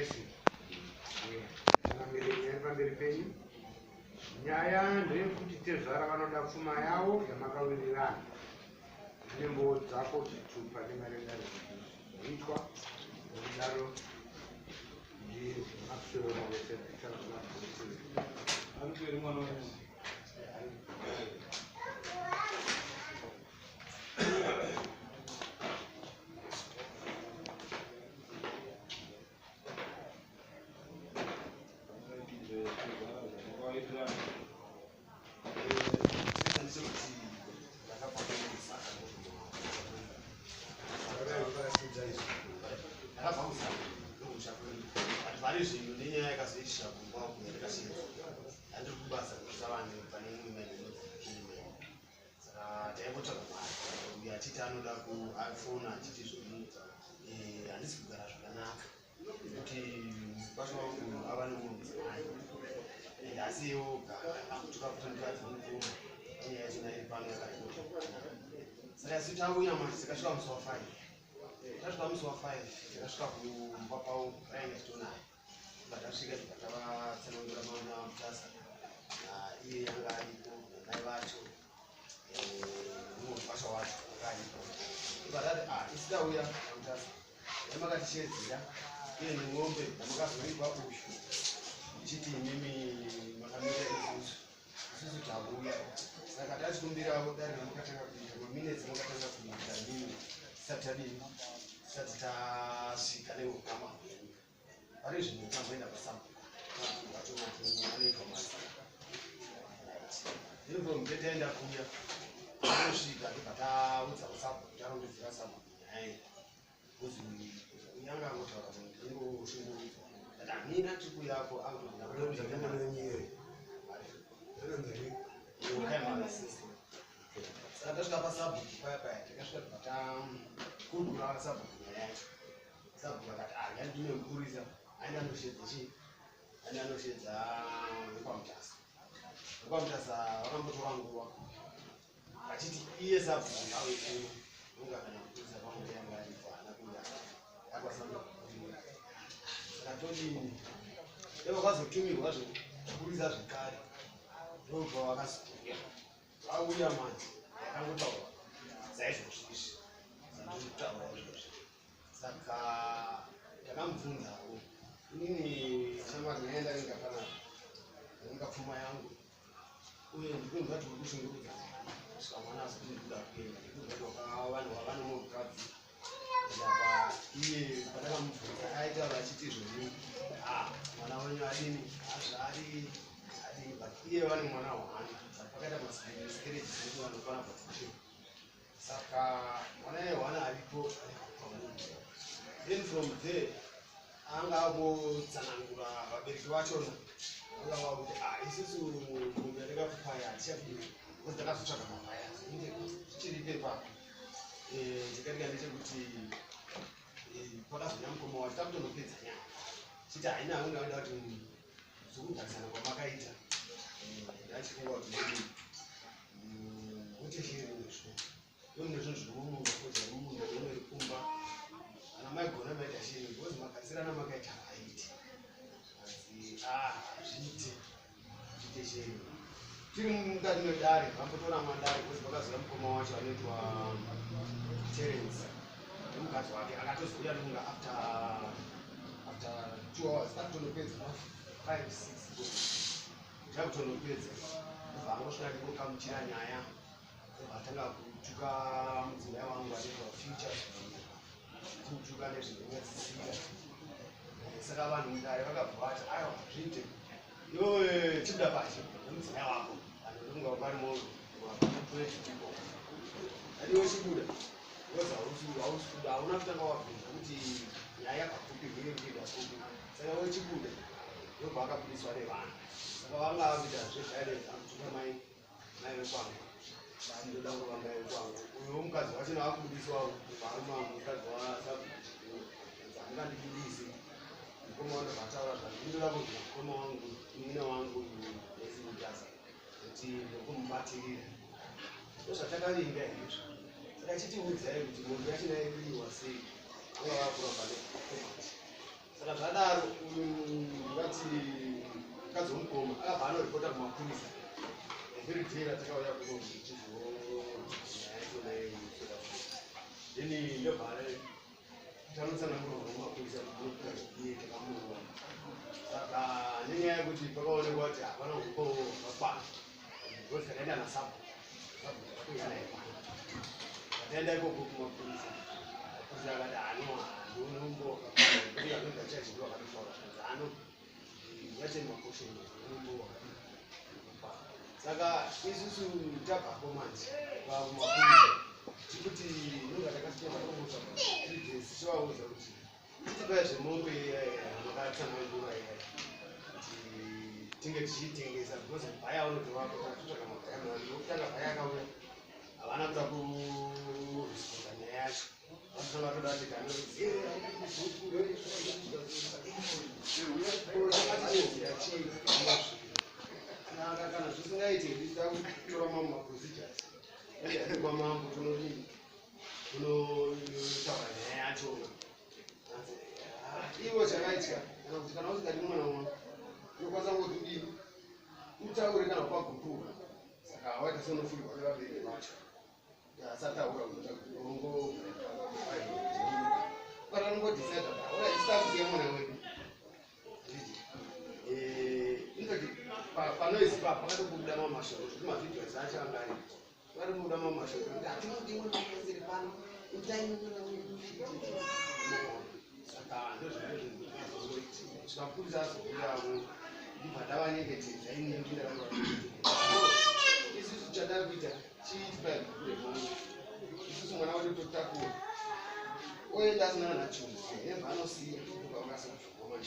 Blessing. Changamire, nyaya iri pamberi penyu. Nyaya ndeyekuti tezvara vanoda pfuma yavo yamakawirirana. Nembowo dzako, chitupa nemari yedare zvaitwa. Nokudaro ndimakusoro vese. Arikueri mwana wenyu. Ndakabva kuZaka ndokusha kwedu, but vari zvino nenyaya yakazoitisha kumba uku yandakashinza, handiri kubasa kusavane pane imwe mine inonzi Kilimani. Saka taimbotsvaga mari, uyo achiti anoda kuafona achiti zvoni handisi kugara zvakanaka nekuti mukwasha wangu ava nemumwe mudzimai and asi iwo akutuka kuti mukadzi mukuru. Nyaya yachona iri pano yakaripota. Saka isu tauya manje, takasvika musi wa5. Tasvika musi wa5, takasvika kumba kwavo rainge titonayo. Patasvika tibva tavatsanangura maona Mutasa, iye yanga aripo namai vacho, mumwe mukwasha wacho anga aripo. Ibva tati, "Ah, isi tauya naMutasa yamakatishedzera iye nemombe yamakazoripa uyu, ichiti imimi makamira isusu, isusu tavuya." Saka tachikumbirawo dare ramakatanga kuita maminutes makatanga kuita imimi tisati tadini, tisati tasvika neukama hwenyika. Pari zvino tamboenda pasabhuku vacho anoitwa masa. Then taenda kuya, tanosvika, tobva taudza sabhuku, tarondedzera sabhuku nyaya iyi, kuzi yanga angotaura kuti ndingoshungurudzwa. Ati hamina tiri kuyako. Saka tasvika pasabhuku paya paya, takasvika tobva takurukura sabhuku nyaya yacho. Sabhuku akati, "Ah, nganditume mupurisa aenda anoshedza chii, aenda anoshedza vekwaMutasa." VekwaMutasa vakambotora nguva vachiti iye sabhuku ngauye kuno, unga kana mupurisa pamwe yanga aripo haana kuuya akwasambuku. Saka todini? Evakazotumirwa zvekupurisa zvekare, ndobva vakazouya. Vauya manje yakangotaurwa saizvozvo izvi zvandiri kutaura izvozvi. Saka ndakamubvunzawo inini, "Shamwari, nyaya ndainga panapa, ndainga pfuma yangu, uye ndikunzwa kuti uri kushungurudza mwana kusvika mwana azoti ndikuda kuenda. Ndikunzwa kuti vanhu vavane mukadzi." Apa iye pandakamubvunza aitaura achiti zvoni, "Ah, mwana wenyu adini, azvari adini?" But iye vane mwana hwani, pakaita mascarriages ekuti vanokwana pa2. Saka mwana iye hwana aripo. Then from there anga akutsanangura vabereki vachona anga vakuti, "Ah, isusu mombe yatakakupai hatichadii because takazotsvaga mapaya zvichiri pepapo." Chakatika ndechekuti pakazonya mukoma wacho, takutonopedza nyaya chiti haina hauna kuda kuti zvokugarisana kwamakaita. Ndachifunga kuti muchesheri nezvo mune zvinhu zviri mumunda, koja mumunda rimwe rikumba kana maigona maita sheri, because magarisirana makaita haiti. Anzi, "Ah, hazviiti zviite sheri." Tiri mukati medare vambotora mandare because vakazouya mukoma wacho anoitwa Terence nemukadzi wake, akatozouya ndokunga after 2 hours takutonopedza, 5 6 takutonopedza. Obva angosvika ndingokamuchira nyaya, obva atanga kutuka mudzimai wangu anoitwa Future, achimutuka nezvinonyadzisira. Saka vanhu mudare vakabva vati, "Aiwa, zviite iwe chibuda pache nemudzimai wako." Vanhu ndokunga varimo 20 people. Adiwe chibuda because hausi kuda, hauna kutanga wabvunza kuti nyaya yakakupi, iri kuita kupi. Saka iwe chibuda. Ndobva akabudiswa nevanhu. Saka vanga vakuita zveviolence, akutuka mai vekwangu, ndoda kurova mai vekwangu. Uyo mukadzi wachona akubudiswa, varume, mukadzi wasabhuku, handingandibudisi. Mukoma wangu ataura zvandinoda kunzwa, mukoma wangu, munin'ina wangu Nesimutasa, kuti ndokumubatirira ndozvatakavinga izvo. Saka chitiudzai kuti mombe yachona iriwa sei, anga vakuramba neproperty. Saka zvadaro Kuti mukadzi womukoma akabva anoripota kumapurisa every day ratakauya kuno tichizonyaya yachona. Then ndobva tanotsanangurwa kumapurisa kuti takamurova. Saka nenyaya yekuti pakaonekwa kuti hapana umboo hwakakwana, because takaenda nasabhuku, sabhuku takauya naye pano. Tataenda ikoko kumapurisa, mapurisa akati ano handioni umboo hwakakwana, nekuti anoita chaji ndo akatotaura zvikanzi ano yache makosheni umboo hwakakwana. Saka isusu tabvako manje kumapurisa, tikuti nonga takasvika takombosa 3 days, tichivaudza kuti titipai zvemombe makatsanangura iya kuti tinge tichiitengesa, because buyer unotovako tatotsvaka mabuyer maviri. Wokutanga buyer akauya, havana kuda kuresponda nyaya yacho. Vanotanga toda kuti kanozira chii. Saka kana zvisingaiti, tichida kutora mamwe maprocedures ende kwamambo, tonodii, tonotaura nyaya yachona. Ivo chakaitya kana kuti kana usingadi mwana wako, unokwanisa kungoti udii, utaure kana kwagupura. Saka waita seunofurirwa nevabereki vacho asataura, ongo kana unongodecida kuti isitakusiya mwana wedu. Infact panoisi pa pakatobuda mamashoko zvekuti mavideos acho anga aripo, pakatobuda mamashoko ekuti hatinodi mwana waziri pano, itai mwana wedu. Saka ndozvazvozongoitika, mapurisa azobudawo, ndibva ndavanyengetedza inini ndakatoa isusu chadaa kuita chiitipai bhuku isusu mwana wedu totakura oenda asina kana chunhu, nebva anosiya ukakasa kuzogoma.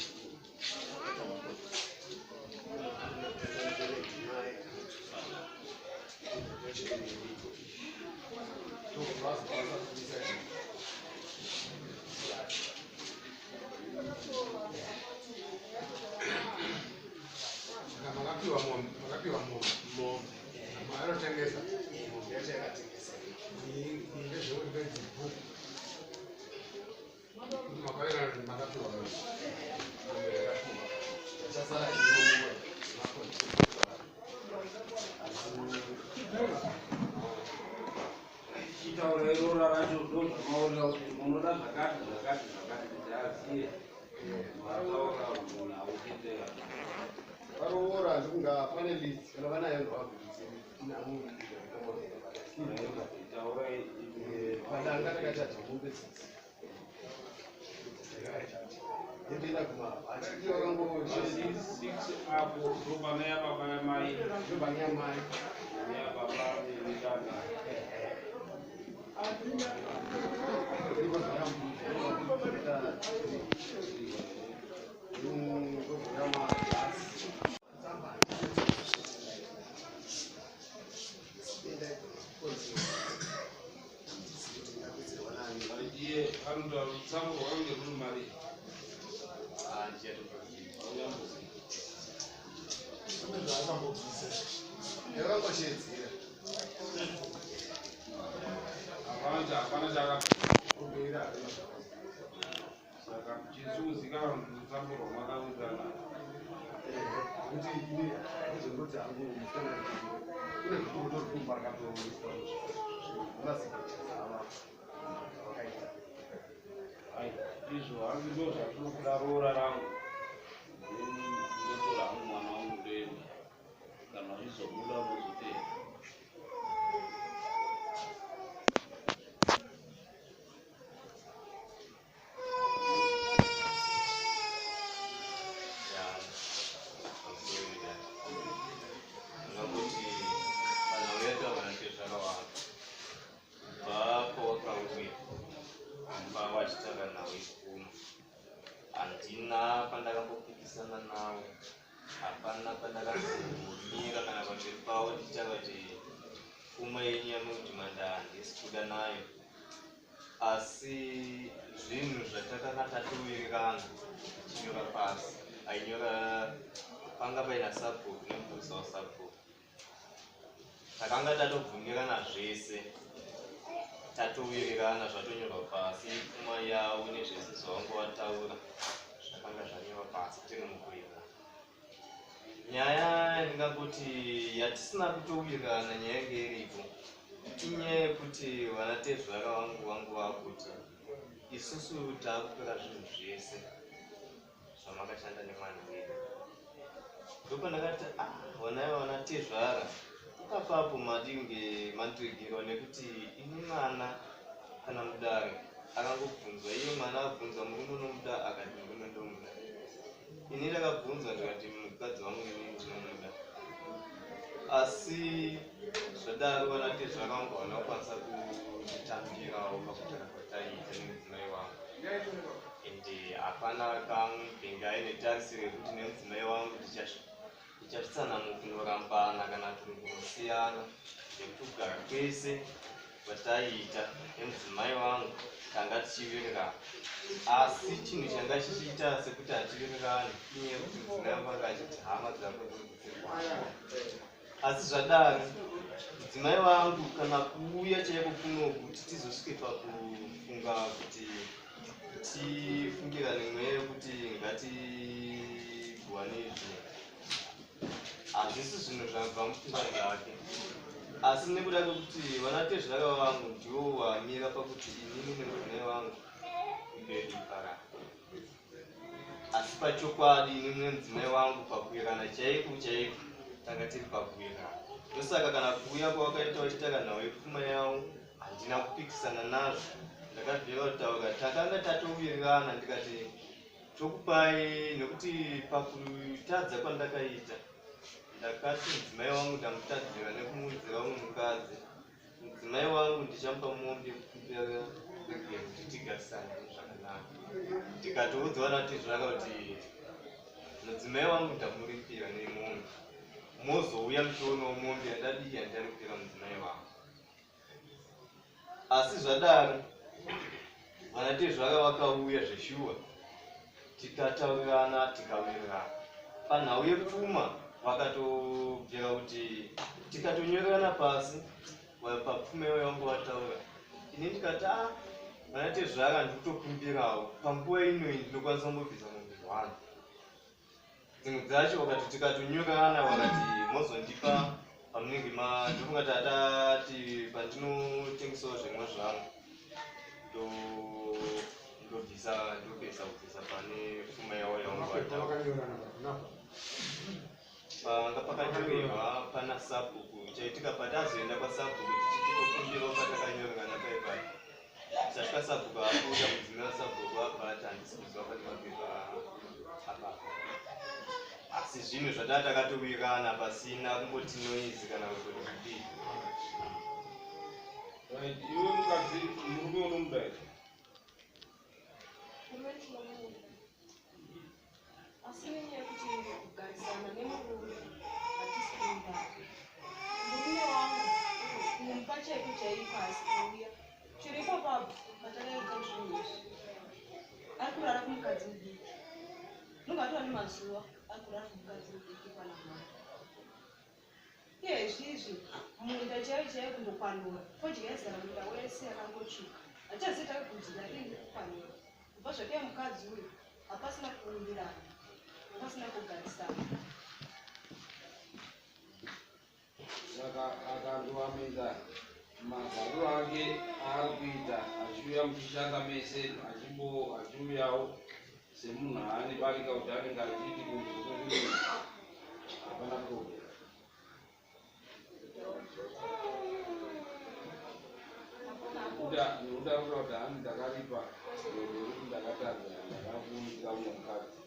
Saka makapiwa mombe, makapiwa mombe? Mombe. Anotengesa? Mombe yacho yakatengesa. Ndezvekuti pedzi bhuku kuti makawirirana kuti makapiwa mombe, mombe yakapiwa. Chasara iyowe. Chitaura irora racho, ndozvamaurira kuti munoda zvakati zvakati zvakati, kuti aziye mataura munhu auchitera. Varoora ndikunga pane list, kana vanayo ndovabvudze. Taurai. Padanga takachaja mombe dzidzi, endoenda kumabhachi iyo vakango Six apo ndopane yababa yamai. Ndobane yamai. Neyababa nemitanga. Iye anoda rutsambo rwange ruri mari. Aunyambozivi. Zvaakambobvisa. Yakangoshedzera. Hapana chaka. Saka chiri kuzikanwa kuti rutsambo rwamakawirirana. Kuti ini ndozongoti hangu kune zvikuruto rikumba rakatoiswa nemasignature ava vakaita. Ai, izvo hanzi ndo zvatiri kuda, roora rangu. Then ndotora hangu mwana wangu ndoenda, kana zvizobuda unozotenda. Ya, absolutely. Ngakuti vanhu vedu havana zvakawanda kubva pawakauya kumba wachitaura nawo ipfuma, handina pandakambopikisana nawo, hapana pandakambomira kana pamberi pavo ndichitaura kuti pfuma yenyu yamudhimanda handisi kuda nayo. Asi zvinhu zvatakanga tatowirirana tichinyora pasi, ainyora panga paina sabhuku nemupurisa wasabhuku, takanga tatobvumirana zvese, tatowirirana, zvatonyorwa pasi, pfuma yavo nezvese zvavanga vataura zvakanga zvanyorwa pasi tiri mukuwirirana. Nyaya yandingangoti yatisina kutowirirana, nyaya yange iripo inyaya yekuti vana tezvara vangu vakuti isusu taakutora zvinhu zvese zvamakashanda nemwana wedu. Ndopandakati, ah, vanai vana tezvara, ipapapo madinge mandiregerwa, nekuti ini mwana kana mudare akangobvunzwa, iye mwana abvunzwa murume unomuda, akati murume ndomuda. Ini ndakabvunzwa ndikati mukadzi wangu ini ndinomuda. Asi zvadaro vana tezvara vangu havana kukwanisa kunditambirawo pakutaura kwataiita nemudzimai wangu, ende hapana kambenge aine tarisiro yekuti nemudzimai wangu tichasvitsana mukunorambana kana kuti mukunosiyana, nekuti kugara kwese kwataiita nemudzimai wangu tanga tichiwirirana. Asi chinhu changa chichiita sekuti hatiwirirani inyaya yekuti mudzimai wangu anga achiti hama dzako dziri. Asi zvadaro mudzimai wangu kana kuuya chaiko kunoku kuti tizosvike pakufunga kuti tifungirane mweya yekuti ngatiguwane izvo, hazvisi zvinhu zvabva mupfungwa dzake. Asi nekuda kwekuti vana tezvara vangu ndivo vamira pakuti inini nemudzimai wangu imbedu iparara. Asi pachokwadi inini nemudzimai wangu pakuwirana chaiko chaiko tanga tiri pakuwirana. Ndosaka kana kuuya kwavakaita vachitaka nhau yepfuma yavo handina kupikisana nazvo, ndakabvira kutaura takanga tatowirirana, ndikati tokupai, nekuti pakutadza kwandakaita ndakati mudzimai wangu ndamutadzira nekumuunzira umwe mukadzi, mudzimai wangu ndichamupa mombe yekukumbira regero kuti tigarisane zvakanaka. Ndikatoudzwa natezvara kuti mudzimai wangu ndamuripira nemombe, mozouya muchionawo mombe yandadii yandaripira mudzimai wangu. Asi zvadaro vana tezvara vakauya zveshuwa, tikataurirana tikawirirana panhau yepfuma, vakatobvira kuti tikatonyorerana pasi papfuma iyoyo vanga vataura. Ini ndikati, a vana tezvara, ndikutokumbirawo panguva inoyi ndinokwanisa kumbobvisa mombe 1, dzimwe dzacho vakati tikatonyorerana, vakati mozondipa pamunenge ma ndofunga tatati pandinotengesawo zvimwe zvangu ndobvisa ndopesa kubvisa pane pfuma yavo yavanga Mapepa vataura. vakanyorana pakunapa. Panga pakanyorerwa pana sabhuku. Chaitika patazoenda kwasabhuku tichiti tokumbirawo patakanyorerana paipai, tasvika sabhuku abuda, mudzimai wasabhuku abva ati handisi kuziva pane mapepa apapa. Asi zvinhu zvataa takatowirirana pasina kumboti noise kana kutoti kudii. Right, iwe mukadzi, murume unomuda here? Murume ndinomuda, asi nenyaya yekuti kugarisana nemurume hatisi kuwirirana. Murume wangu kumba chaiko chaiko haasi kuuya. Chero ipapapo patakaita zvinhu izvi, ari kurara kumukadzi mudiki. Nonga atova nemazuva ari kurara kumukadzi mudiki kwana mhai. Iyezvizvi munda chaiyo chaiyo kundokwanura fodya yazara munda wese akangotsvuka, hatichazivi takakudya rini kukwanura. Kubva zvakaiya mukadzi uyu hapasina kuwirirana, hapasina kugarisana. Saka akandoamedza magariro ake aari kuita achiuya muchishanda mese, achimbo achiuyawo semunhu aane barika kuti anenge achiiti kunze kwezvinhu hapana problem? Hapana hapo. Nekuti ari kuda kuti hani ndakaripa nekuti ndakatadza, ndakakuunzira mumwe mukadzi,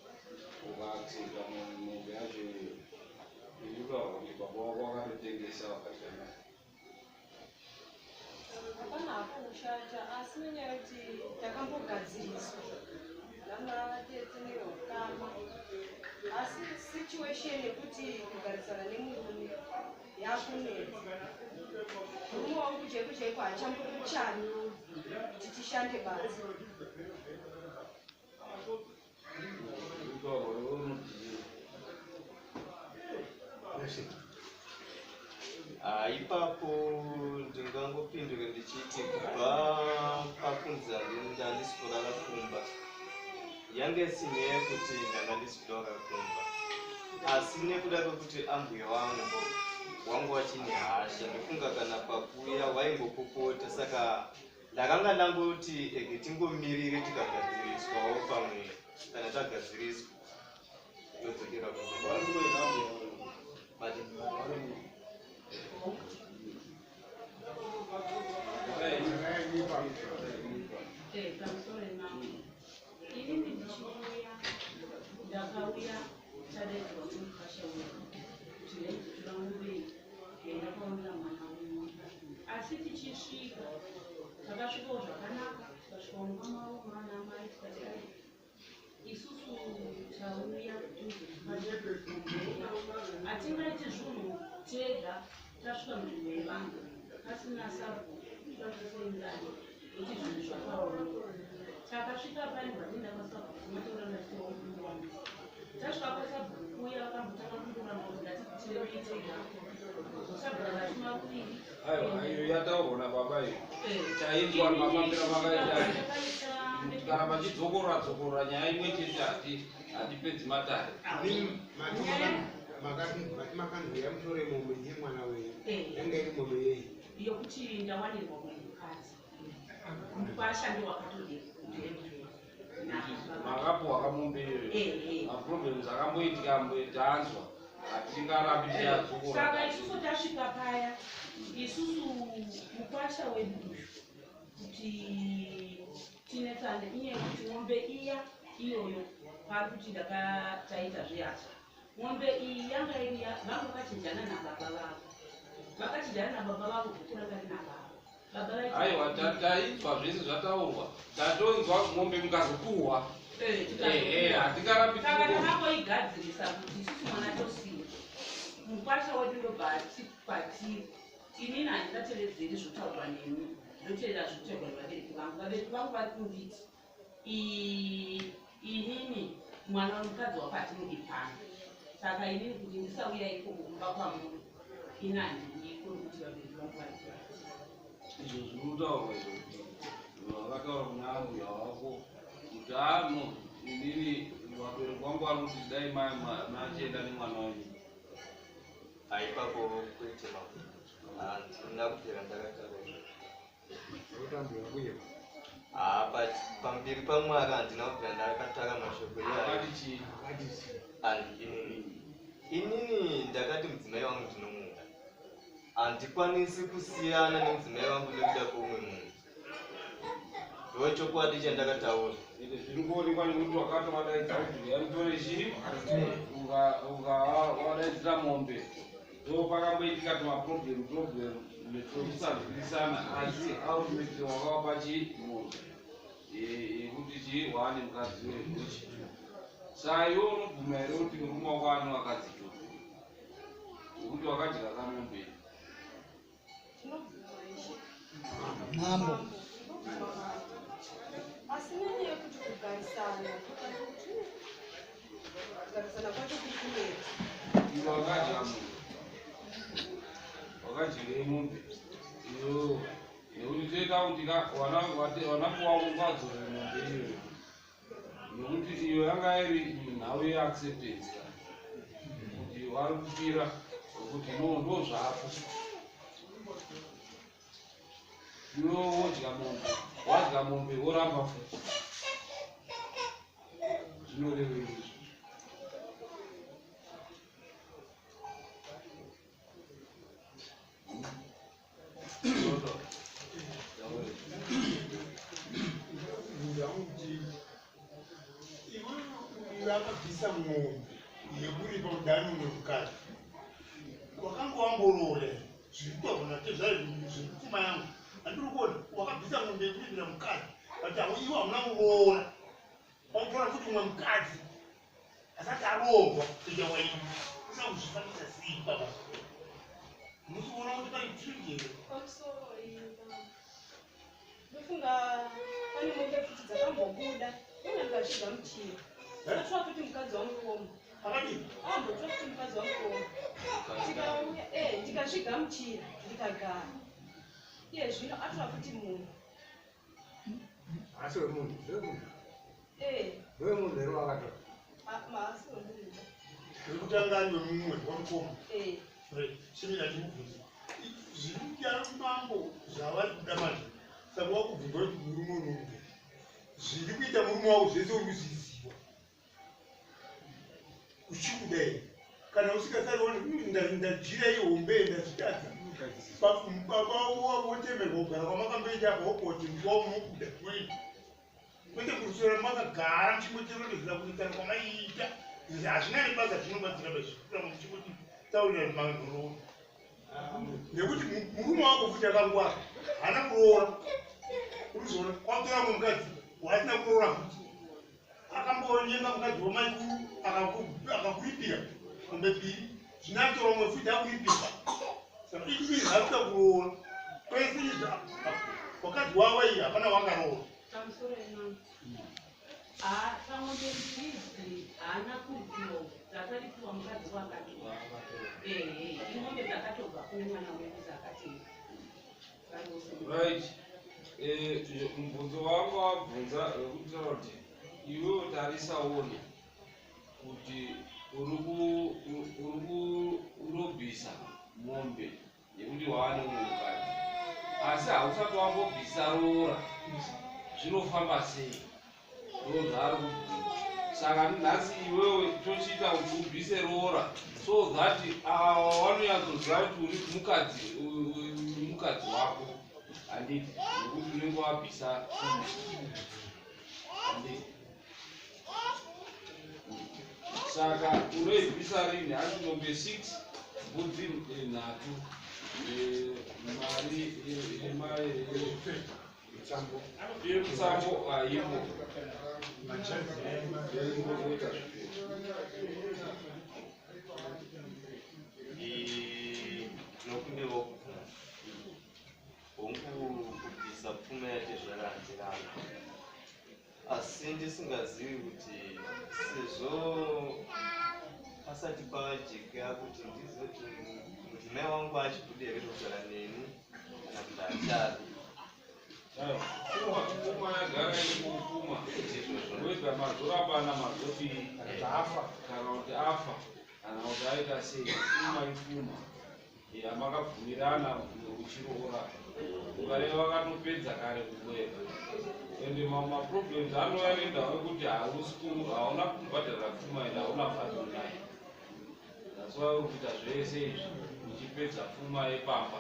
ukaaccepta mombe yacho iyoyo, iri kutaura kuti baba wako wakatotengesa wakadya naye. Hapana hapo kushata, asi nenyaya yekuti takambogadziriswa namatete neveukama, asi situation yekuti kugarisana nemurume yakunetsa. Murume wangu chaiko chaiko hachambochani kuti tishande basa. Iri kutaurwa, iwe unoti chii? Ah, ipapo ndingangopindure ndichiti kubva pakunzi ndandisi kurara kumba, yange isi nyaya yekuti ndanga ndisi kuda kurara kumba. Asi nekuda kwekuti ambuya wangu wachine hasha, ndofunga kana pakuya waingopopota, saka ndakanga ndangoti ege tingomirire tikagadziriswawo pamwe, kana tagadziriswa todzokera kumba. Inini ndichiuya, ndakauya tadaidzwa nemukasha wedu kuti ndaizotora mombe yandakaonera mwana wenyu. Asi tichisvika takasvikawo zvakanaka, tikasvika mumba mavo maana mai, tikati ai isusu tauya kuti hatingaiti zvinhu tega, tasvika munzvimbo yevanhu pasina sabhuku tasingani kuti zvinhu zvakaoma. Takasvika paimba tienda kwasabhuku mataura ndachitaura murume wangu. Tasvika kwasabhuku kuya vakambotanga kundoramba kuti ngatitirei tega. Sabhuku akatuma kuviri. Aiwa, iyo yataurwa nababa iyo. Chaitwa mafambiro makaita. Kana vachidzokorora dzokorora nyaya imwe chete hatipedzi matare. Mati makanhuya mutore mombe yemwana wenyu. Yanga iri mombe yei? Yokuti ndawanirwa mukadzi. Mukwasha ndiwo wakatodemba. Makapuwa kamombe iyoyo. Maproblems akamboitika tanzwa. Hatingarambi tichadzokorora. Saka isusu tasvika paya, isusu mukwasha wedu uyu kuti tinetsane inyaya yekuti mombe iya iyoyo pari kuti ndakataita zvehasha. Mombe iyi yanga iri vanga vakachinjana nababa vavo. Vakachinjana nababa vavo bhuku ranga rina baba. Aiwa, tainzwa zvese zvataurwa. Tatonzwa mombe mukazopuhwa. Hatingarambi Saka takangoigadzirisa kuti isusu mwana tosiya. Mukwasha wedu ndobva ati kwatiri, inini handingatevedzeri zvotaurwa nemi, ndotevera zvotaurwa nevabereki vangu. Vabereki vangu vari kunditi inini mwana wemukadzi wako hatimudi pano. Saka inini kuti ndisauya ikoko kumba kwamuri, ini handidiko nekuti vabereki vangu vari kwati. Izvo zvinotaurwa izvo vakataura kuna ambuya wako kuti ano inini vabereki vangu vari kuti dai machienda nemwana wenyu. Haipapo kwete mambo. Handina kubvira ndakataura izvozvo. But pamberi paMwari handina kubvira ndakataura mashoko iwayo. Wakati chii? Inini ndakati mudzimai wangu ndinomuda. Handikwanisi kusiyana nemudzimai wangu nekuda kweumwe munhu. Ndochokwadi chandakataura. Ende zviri kuonekwa nekuti wakatovadaidza kuti uyai mutore chii, ukavadaidzira mombe. Ndo pakamboitika tumaproblem tokusanzwisisana, asi ultimately wakavapa chii mombe yekuti chii waane mukadzi wechi. Saka iwe unobvuma here kuti murume wako ane vakadzi tu nekuti wakadya kamombe? Tinobvuma ishe. Mambo. Asi nenyaya yekuti kugarisana kwacho kuri kunetsa. Iwe wakadya mombe, wakadyirei mombe iyoyo? Nekuti toita kuti vanapuwa vadzore mombe iyoyo, nekuti iyo yanga iri nhau yeacceptance kuti vari kupira kuti no ndo zvako. Iwe wodya mombe, wadya mombe woramba futi, zvinorevei izvo? Iwe akabvisa mombe yekuripa kudani umwe mukadzi wakanga wamboroora, zviri kutaurwa natezvara zviri kupfuma yangu handiri kuona. Wakabvisa mombe yekuripira mukadzi, but iwe hauna kuroora, wakutora futi umwe mukadzi asati aroorwa kuita waini. Usina kuzvifambisa sei baba? Musi kuona kuti pane trick here? Pamusoro iyi mambo. Ndofunga pane mombe futi dzakambobuda, ina ndikazvigamuchira. Ndotora futi mukadzi wamukoma. Akadii? Ambotora futi mukadzi wamukoma. Tikauya, ndikazvigamuchira, ndikagara. Iye zvino atora futi munhu. Asi wemunhu, ndewemunhu. Eh, Ndewemunhu here wakatora? Maasi wemunhu. Uri Wekutanga ari wemumwe wamukoma. Chimira chimubvunza. Zviri kuda mambo zvavari kuda manje. Saka wakubvunza kuti murume unomuda. Zviri kuita murume wako zvese uri kuzviziva. Uchikuda here? Kana usikasarioni ndajira ihombe ndazvitadza. Baba wotemerwa kugara kwamakamboita apa wopoti ndiwamunokuda kuita. Kwete kuswera makagara muchingotirondedzera kuitana kwamaiita. Hazvina nebasa zvinobatsira bazvikuramba muchingotitaurira manhoroondo. Nekuti murume wako futi akangwara haana kuroora. Uruzoona kwakutora mumwe mukadzi waasina kuroora futi. Akambonyenga mukadzi wamaikuru akakuripira mombe mbiri. Zvino atora umwe futi akuripira. Saka izvi zvakuda kuroora. Kwese izvi wakadzi wavo iyi hapana wakaroora. Pamusoro imambo. Pamombe mbiri idzi haana kuripiwa, dzakaripiwa mukadzi wakatora. Ehe, imombe dzakatobva kune mwana wedu dzakatenga. Right. Mubvunzo wangu wabvunza wekutaura kuti iwewe tarisa uone kuti uri kurobhisa mombe yekuti waane umwe mukadzi, asi hausati wambobvisa roora, zvinofamba sei? Ndozvaari kubvunza. Saka nhasi iwewe tochiita kuti ubvise roora so that ava vanonyatsoziva kuti uri mukadzi wako, handiti? Nekuti unenge wabvisa pfuma, handiti? Saka unoibvisa rini? Hanzi mombe 6, mbudzi 3, mari yemutsambo haipo. Tinokumbirawo kubvunza. Hongu, kubvisa pfuma yatezvara handiramba, asi ndisingazivi kuti sezvo pasati pajeka kuti ndizive kuti mudzimai wangu achikuda here kugara neni kana kuti achadi. Pfuma yagara iri kupfuma wega, mazorambana mazodii, kana kuti afa, kana kuti aita sei, pfuma ipfuma yamakabvumirana uchiroora. Ukareva vakatopedza kare kukweva. Ende mamwe maproblems anouya nendawo yekuti hauna kumubhadharira pfuma ende hauna value naye. That's why uri kuita zvese izvi uchipedza pfuma yepamba.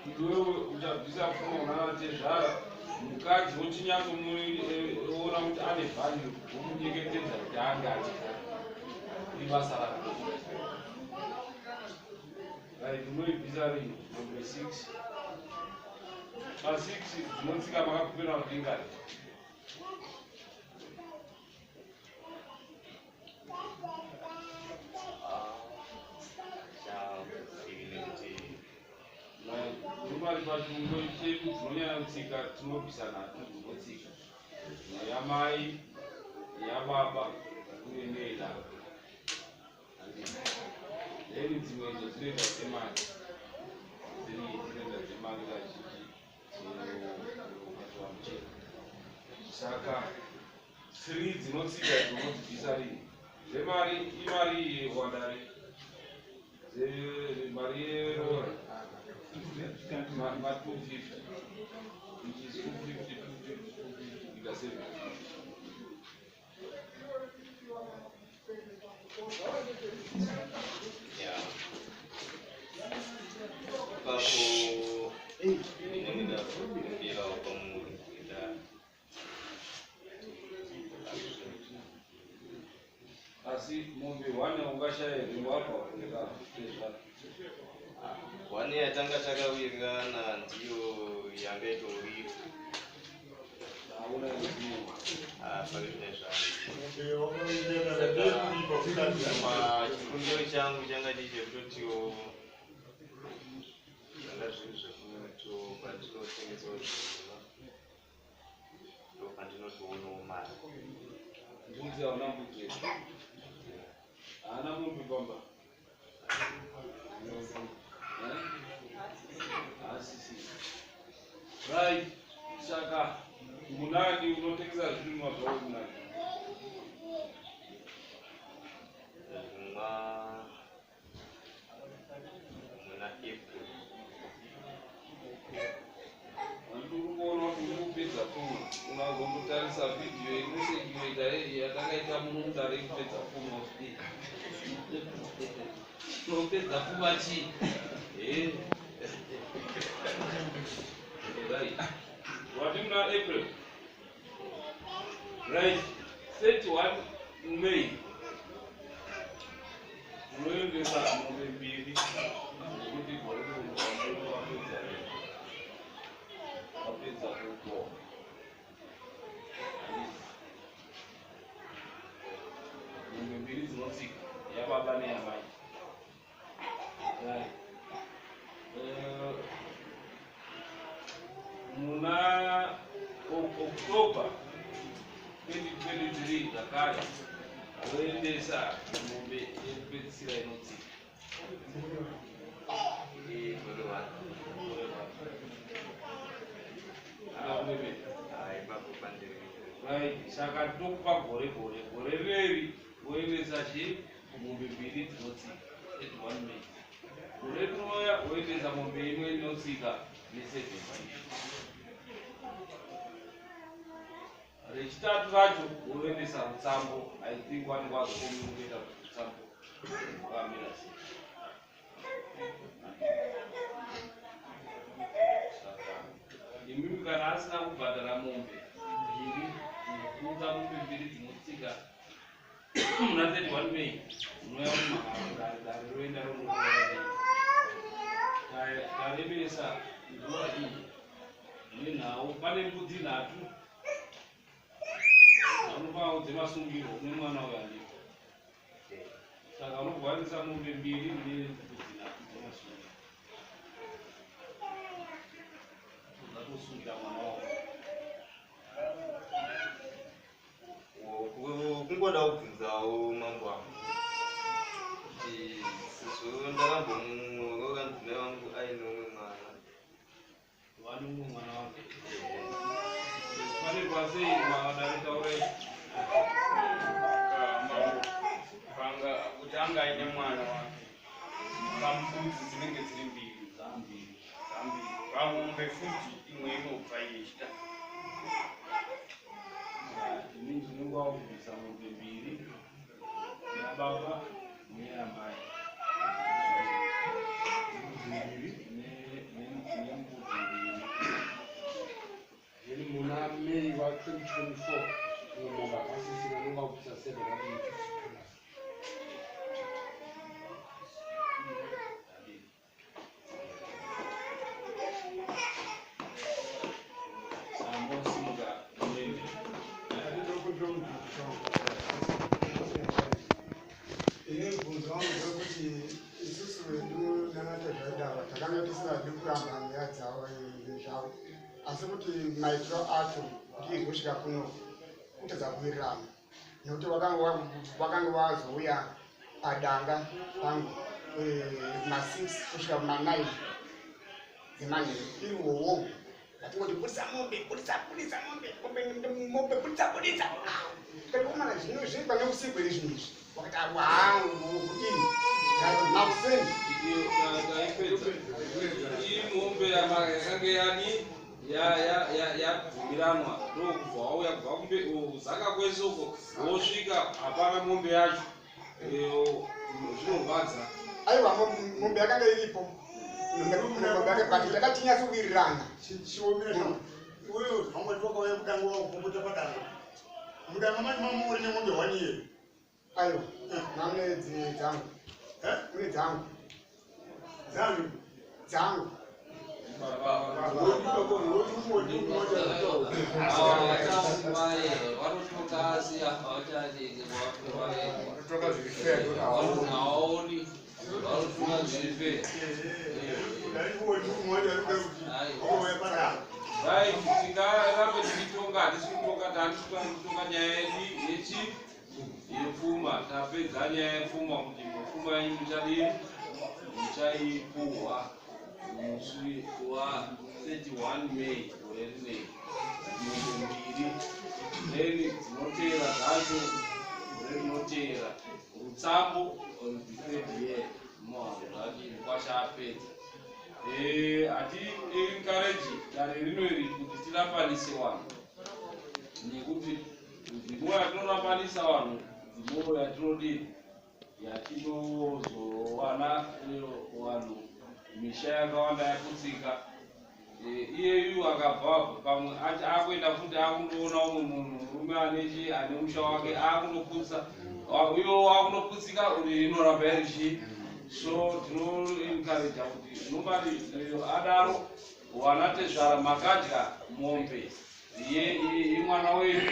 Iwewe uchabvisa pfuma unana tezvara, mukadzi wochinyatsomuona kuti ane value, womunyengetedza kuti ange achigara. Ibasa rako. Right, unoibvisa rini mombe 6? Pa6 dzinotsika makabvumirana kuti ingari? Chazivi nekuti Normally pachirungu chedu dzinonyanya kutsika tinobvisa nhatu dzinotsika: yamai, yababa uye neyedako. Then dzimwe idzo dzinoita dzemari, dziri dzinoita dzemari kazhinji dzinopatiwa mucheka. Saka 3 dzinotsika dzinodzibvisa rini? Dzemari imari yewadare, mari yeroora ma 250, which is 250, 250, 250, kuita 750. Ya, ipapo ndinenge ndakumbirawo kwamuri kuita. Asi mombe 1 ungashaya here wabva kureka tezvara? One yatanga takawirirana ndiyo yanga itoriko. Hauna dzimwe? Pari nezvangu. Mombe wakawirirana ndeyekuripa mukadzi. Chikumbiro changu changa chiri chekutotiwo zvanga zviri zvekutiwo pandinotengesawo zvinhu ndo pandinotoonawo mari. Mbudzi hauna? Mbudzi here? Haana mombe pamba. Eh? Haasisi. Right, saka munani unotengesa zvirimwa zvako munani? Vhidhiyo inosekiweta yatakaita muno mudare yekupedza pfuma kuti tinopedza pfuma chii. Right, wati muna April, right? 31 May unoendesa mombe mbiri, nekuti gore rino wapedza, wapedza kukohwa. Mombe mbiri dzinotsika, yababa neyamai. Right. Muna October 2023 zvakare voendesa mombe yekupedzisira inotsika. Gore one. Gore one. Ana kunemeta. Ah, ipapo pandiri. Right, saka tokupa gore gore gore rineri woendesa chi mombe mbiri dzinotsika 31 May. Gore rinouya woendesa mombe imwe inotsika ne7. Rechitatu racho woendesa rutsambo. I think vanenge vazokomunicata kuti rutsambo rwakamira sei. Saka imimi kana asina kubhadhara mombe mbiri, kuunza mombe mbiri dzinotsika muna 31 May, unouya mumhangaro, dare roenda ronotora. Taremesa nguva iyi nenhau. Pane mbudzi nhatu anopawo dzemasungiro nemwana uyo andiko, saka unobva mombe mbiri nembudzi nhatu dzemasungiro, dzatosungira mwana wako. Kungoda kubvunzawo mambo wangu kuti sezvo ndakambomuroora mudzimai wangu aine umwe mwana. Vane umwe mwana wake pane pasei makadare, taurai. Mambo, panga kuti anga aine mwana wake, pambudzi dzinenge dziri mbiri. Zambiri. Dzambiri, pamombe futi imwe inobva yechita. Ini ndinenge wakubvisa mombe mbiri, yababa neyamai, nembudzi mbiri. Then muna May wa2024 imwe mombe hapasisina, unonga kubvisa $750. Sambosimuka muende. Ini mubvunzo wangu ndewekuti isusu vedu nanatezvaidava takanga tisingadi kuramba nyaya dzavo zvavo, asi kuti maitiro acho ndiye kusvika kuno kutadza kuwirirana, nekuti vakanga vazouya padanga pangu ma6 kusvika kuma9 dzemanheru iri wowo, vatingoti budisa mombe, budisa, budisa mombe, mombe, mombe, budisa, budisa. Tikati komana, zvino zviri pane usiku here zvinhu izvi? Wakati hangu kudini, ngati makuseni. Taipedza iyi mombe yakange yani yabvumiranwa, ndokubva wauya kubva kumbe zaka kwese uko, wosvika hapana mombe yacho. Zvinorwadza. Aiwa, mombe yakanga iripo, but takatinyatsowirirana. Chiomera iwewe, vangwati wakauya kudanga wakupopota padanga, mudanga mani mamuri nemombe one year. Aiwa, mamune dzangu. Eh? Kune dzangu. Dzangu. Dzangu. Vanotoka asi havachadi. Vanotoka zviri fair, ndokuti havaoni. Hawaoni, vanotoka zviri fair. Wakauya padanga. Right, tingarambe tichitonga, hatisi kutonga, tandisi kutonga nyaya yedu yechi yepfuma. Tapedza nyaya yepfuma kuti pfuma yenyu muchadii, muchaipuhwa musi wa31 May gore rinei, mombe mbiri. Then dzinoteera dzacho gore rinoteera, rutsambo on the third year muhazvati kwachapedza. Hati encourage dare rino iri kuti tirapanise vanhu nekuti yatinorambanisa vanhu, dzimoro yatinodii, yatinozowana vanhu misha yakawanda yaputsika. Iyeyu akabva pamwe akuenda futi akundoona umwe munhu murume anechi ane musha wake, akundoputsa iwo, wakundoputsika, inoramba iri chii. So tinoencouraja kuti nobody adaro. Wana tezvara, makadya mombe yemwana wenyu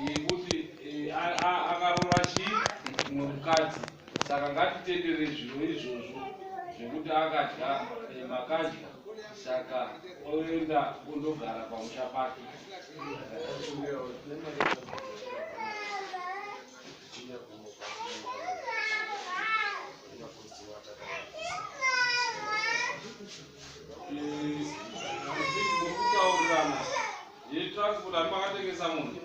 yekuti akarora chii, mumwe mukadzi. Saka ngatitendere zviro izvozvo zvekuti akadya, makadya, saka oenda kundogara pamusha pake. Muri kutaurirana yetransport. Ani makatengesa mombe?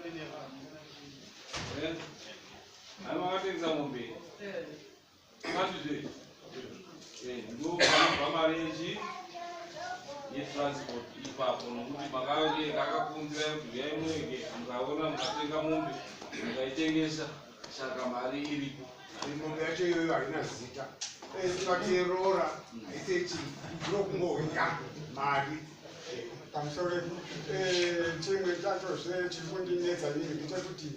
Ani makatengesa mombe? Andizve ndo panobva mari yechi yetransport ipapo, nokuti makange kakakunzirai kuti uyai muege, mukaona mukatenga mombe, mukaitengesa, saka mari iripo. Mombe yacho iyoyo haina zita, tikatirora haisei chii, ndokungohweka mari. Pamusoro, chimwe chachozve chiri kundinetsa inini ndechekuti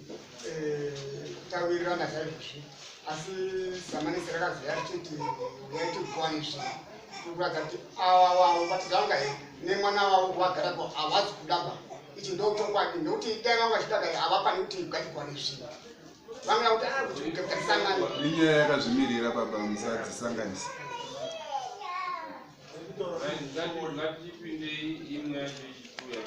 tawirirana chaizvozvi, asi samanisi rakazoya richiti uyai tikuwane zvinhu, kuratidza kuti ava vavo vatizanga nemwana wavo vagarapo havazi kudaba. Ichi ndochokwadi, nekuti dai vanga vachidaka havafani kuti ngatigwane zvinhu, vangada kuti kuti garisangane. Inyaya yakazvimirira, baba, musadzisanganisa. Ngatipindei imwe yacho ichituya.